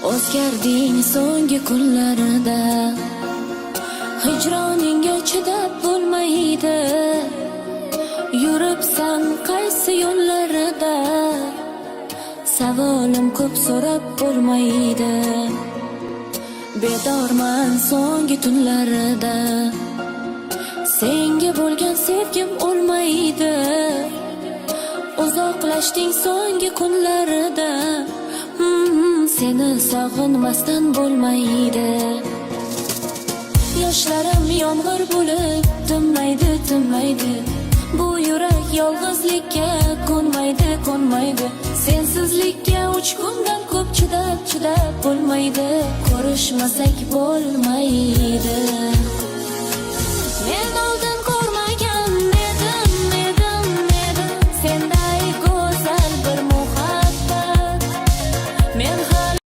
O'zgarding so'nggi kunlarda, hijroningga chidab bo'lmaydi. Yuribsan qaysi yo'llarda? Savolim ko'p, so'rab bo'lmaydi. Bedorman so'nggi tunlarda, senga bo'lgan sevgim o'lmaydi. Uzoqlashding so'nggi kunlarda, seni sog'inmasdan bo'lmaydi. Yoshlarim yomg'ir bo'lib tinmaydi, tinmaydi. Bu yurak yolg'izlikka ko'nmaydi, ko'nmaydi. Sensizlikka 3 kundan ko'p chidab, chidab bo'lmaydi. Ko'rishmasak bo'lmaydi.